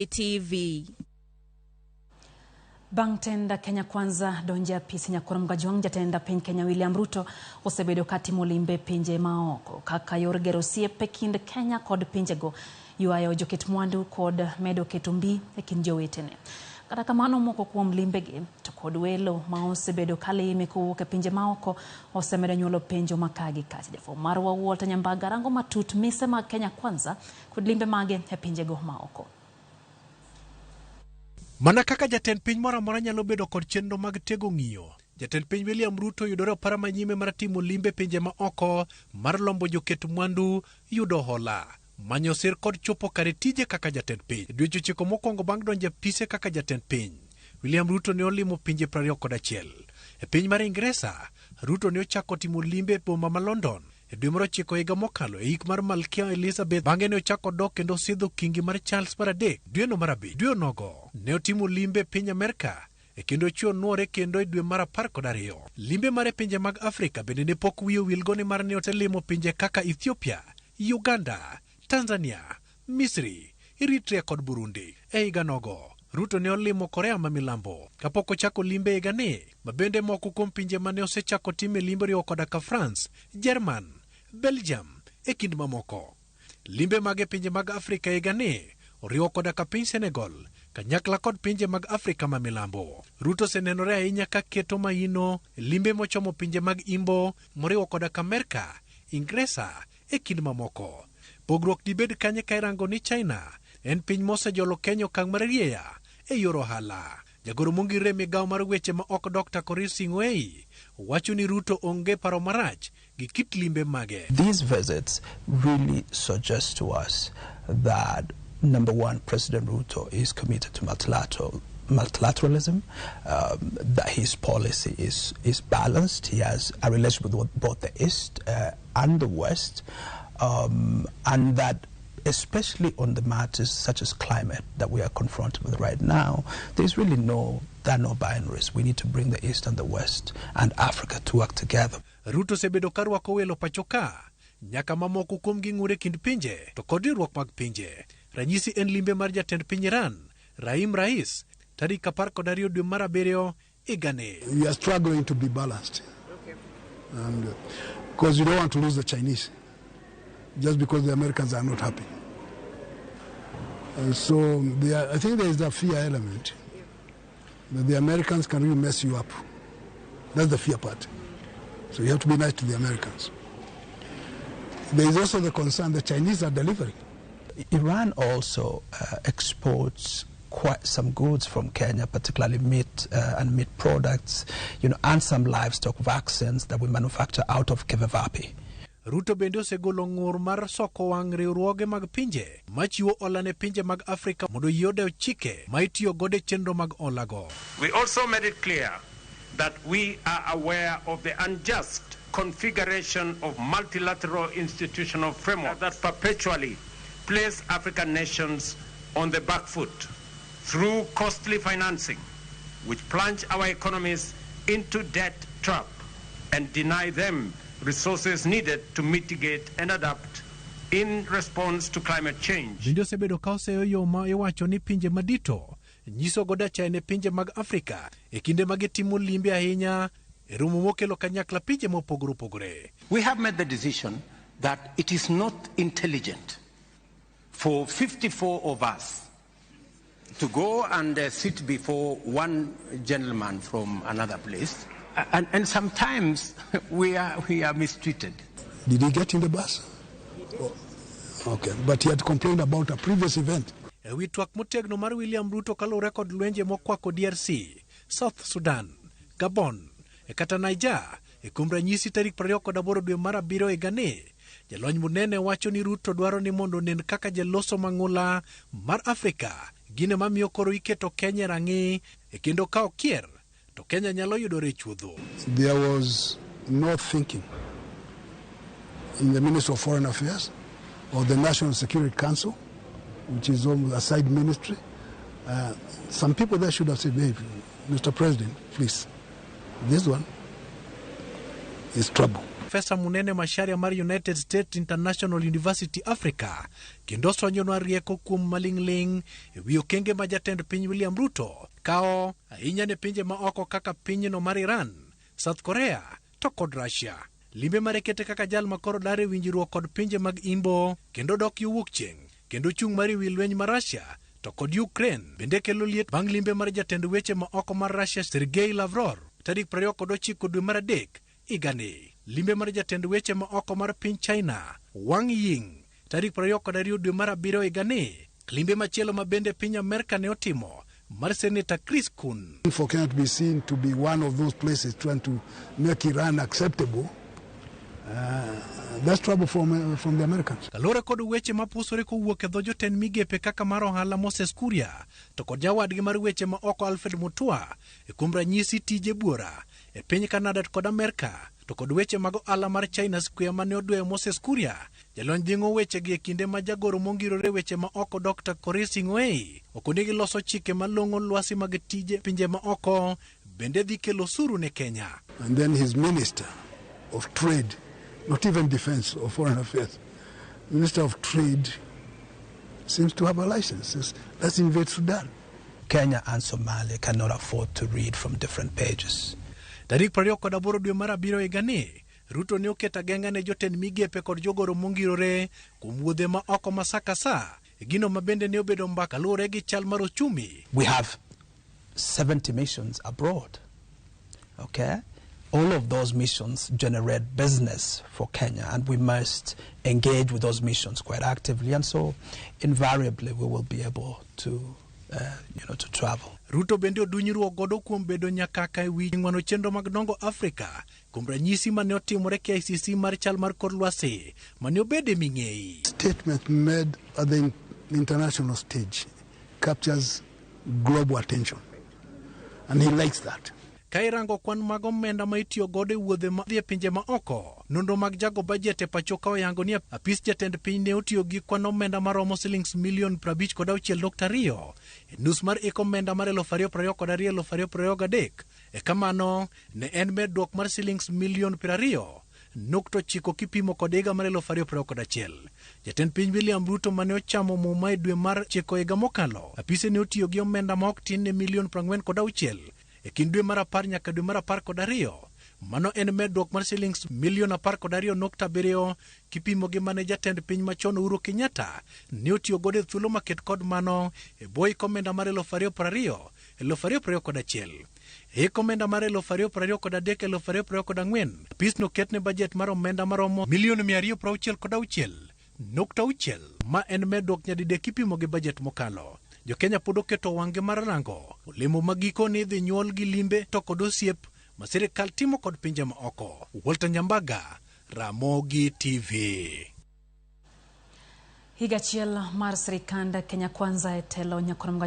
TV. Bang' tend Kenya Kwanza donjo e apis Nyakwar Mgajwang' jatend piny Kenya William Ruto osebedo katimo limbe pinje maoko kaka yor gero osiep e kind Kenya kod pinjego, ywayo joket mwandu kod medo keto mbi e kind jowetene. Kata kamano moko kuom limbegi to kod welo ma osebedo kalime kowuok e pinje maoko osemedo nyuolo penjo ma ka gi kacha. Jafwambo marwa Walter Nyambaga rango matut mise mag Kenya Kwanza kod limbe mage e pinjego maoko. Mana kaka jatend piny moro amora nyalo bedo kod chenro mag tego ng'iyo, jatend piny William Ruto yudore opara manyime mar timo limbe pinje ma oko mar lombo joket mwandu, yudo hola, manyo sir kod chopo kare tije kaka jatend piny. E dweche 9 mokwongo bang' donjo e apise kaka jatend piny, William Ruto ne olimo pinje 21. E piny mar Ingresa, Ruto ne ochako timo limbe e boma ma London e dwe mar 9 higa mokalo e ik mar Malkia Elizabeth. Bang'e ne ochako dok kendo sidho kingi mar Charles mar adek dweno mar 5. Dwe onogo ne otimo limbe e piny Amerka e kendo ochiwo nwore kendo e dwe mar 12. Limbe mare pinje mag Afrika bende ne pok wiye owilgo nimar ne oselimo pinje kaka Ethiopia, Uganda, Tanzania, Misri, Eritrea kod Burundi. E higa nogo, Ruto ne olimo Korea ma milambo kapok ochako limbe higani, ma bende moko kuom pinje mane osechako time limbe oriwo koda ka France, German, Belgium e kind mamoko. Limbe mage pinje mag Afrika higani oriwo koda ka piny Senegal, kanyakla kod pinje mag Afrika ma milambo. Ruto osenenore ahinya ka keto maino e limbe mochomo pinje mag Imbo moriwo koda ka Amerka, Ingresa e kind mamoko. Pogruok dibed kanye ka irango ni China en piny mosejolo Kenya okang' mar rieya e yor ohala. Jagoro mongirore e migawo mar weche ma oko Dr. Korir Sing'oei wacho ni Ruto onge paro marach gi kit limbe mage. These visits really suggest to us that, number one, President Ruto is committed to multilateralism, that his policy is balanced. He has a relationship with both the East and the West, and that especially on the matters such as climate that we are confronted with right now, there's really no, there are no binaries. We need to bring the East and the West and Africa to work together. Ruto osebedo ka rwako welo pacho ka nyaka mamoko kuom gi ng'ure kind pinje to kod riwruok mag pinje. Ranyisi en limbe mar jatend piny Iran, Rahim Rais, tarik 12 dwe mar 7 higani. We are struggling to be balanced. And because you don't want to lose the Chinese just because the Americans are not happy. And so I think there is a fear element that the Americans can really mess you up. That's the fear part. So you have to be nice to the Americans. There is also the concern the Chinese are delivering. Iran also exports quite some goods from Kenya, particularly meat and meat products, and some livestock vaccines that we manufacture out of KEVEVAPI. Ruto bende osegolo ng'ur mar soko wang' riwruoge mag pinje machiwo hola ne pinje mag Afrika mondo oyie odew chike ma itiyo godo e chenro mag holago. We also made it clear that we are aware of the unjust configuration of multilateral institutional framework that perpetually place African nations on the back foot through costly financing, which plunge our economies into debt trap and deny them resources needed to mitigate and adapt in response to climate change. Bende osebedo ka oseyo yo ma iwacho ni pinje madito nyiso godo achaye ne pinje mag Afrika e kinde ma gitimo limbe ahinya e romo mokelo kanyakla pinje mopogore opogore. We have made the decision that it is not intelligent for 54 of us to go and sit before one gentleman from another place. And sometimes we are mistreated. Did he get in the bus? Oh, okay, but he had complained about a previous event. E wi twak motegno mar William Ruto kaluwore kod lwenje mokwako DRC, South Sudan, Gabon, e kata Niger, e kuom ranyisi tarik 28 dwe mar 7 higani, jalony Munene wacho ni Ruto dwaro ni mondo onen kaka jaloso mang'ula mar Afrika, gino mamiyo koro iketo Kenya e rang'i e kendo ka okier to Kenya nyalo yudore e chuodho. There was no thinking in the Ministry of Foreign Affairs or the National Security Council, which is almost a side ministry. Some people there should have said, hey, Mr. President, please, this one is trouble. Profesa Munene Macharia mar United States International University Africa kendo osonyonwa rieko kuom maling'ling' e wi okenge ma jatend piny William Ruto kawo ahinya ne pinje ma oko kaka pinyno mar Iran, South Korea to kod Russia. Limbe mare kete kaka jal ma koro dar e winjruok kod pinje mag Imbo kendo dok yo wuok chieng' kendo chung' mar ewi lweny mar Russia to kod Ukraine bende kelo liet bang' limbe mar jatend weche ma oko mar Russia Sergei Lavrov tarik 29 dwe mar adek higani. Limbe mar jatend weche ma oko mar piny China Wang Yi tarik 22 dwe mar abiriyo higani. Limbe machielo ma bende piny Amerka ne otimo mar Senator Chris Coons. For Kenya to be seen to be one of those places trying to make Iran acceptable, that's trouble from the Americans. Kaluwore kod weche mapusore kowuok e dho jotend migepe kaka mar ohala Moses Kuria to kod jawadgi mar weche ma oko Alfred Mutua e kuom ranyisi tije buora e piny Canada kod Amerka to kod weche mag ohala mar China Square mane odweyo Moses Kuria. Jalony dhing'o wechegi e kinde ma jagoro mongirore weche ma oko Dr. Korir Sing'oei okoni loso chike malong'o lwasi mag tije pinje ma oko bende dhi kelo osuru ne Kenya. And then his minister of trade, not even defense or foreign affairs, minister of trade seems to have a license. Says, let's invade Sudan. Kenya and Somalia cannot afford to read from different pages. Tarik 28 dwe mar abiriyo higani, Ruto ne oketo ageng'a ne jotend migepe kod jogoro mongirore kuom wuodhe ma oko ma sa ka sa, e gino ma bende ne obedo mbaka luwore gi chal mar ochumi. We have 70 missions abroad. Okay? All of those missions generate business for Kenya, and we must engage with those missions quite actively. And so, invariably, we will be able to travel. Ruto bende odunyruok godo kuom bedo nyakaka e wi ng'wano chenro mag dongo Afrika kuom ranyisi mane otimore KICC mar chal mar kor lwasi mane obede ming'eyi. Statement made at the international stage captures global attention. And he likes that. Ka irango kwan mag omenda ma itiyo godo e wuodhe ma dhi e pinje ma oko, nonro mag jago bajet e pacho ka oyango ni apis jatend piny ne otiyo gi kwan omenda maromo silings milion 56.2 e nus mar iko omenda mar 2022-2023. E kamano ne en medruok mar silings milion 20.9 kipimo kod higa mar 2021. Jatend piny William Ruto mane ochamo muma e dwe mar 9 higa mokalo, apise ne otiyo gi omenda ma ok tin ne milion 46 e kind dwe mar 10 nyaka dwe mar 12. Mano en medruok mar silings milion 12.7 kipimo gi mane jatend piny machon Uhuru Kenyatta ne otiyo godo e thuolo maket kod mano e bwo hik omenda mar 2020-2021. E hik omenda mar 2023-2024, apis noketne bajet mar omenda maromo milion 266.6 ma en medruok nyadidek kipimo gi bajet mokalo. Jo-Kenya pod oketo wang'gi mar rango olemo ma giko ni idhi nyuol gi limbe to kod osiep ma sirikal timo kod pinje ma oko. Walter Nyambaga, Ramogi TV. Higa achiel mar sirikand Kenya Kwanza e telo nyakorom.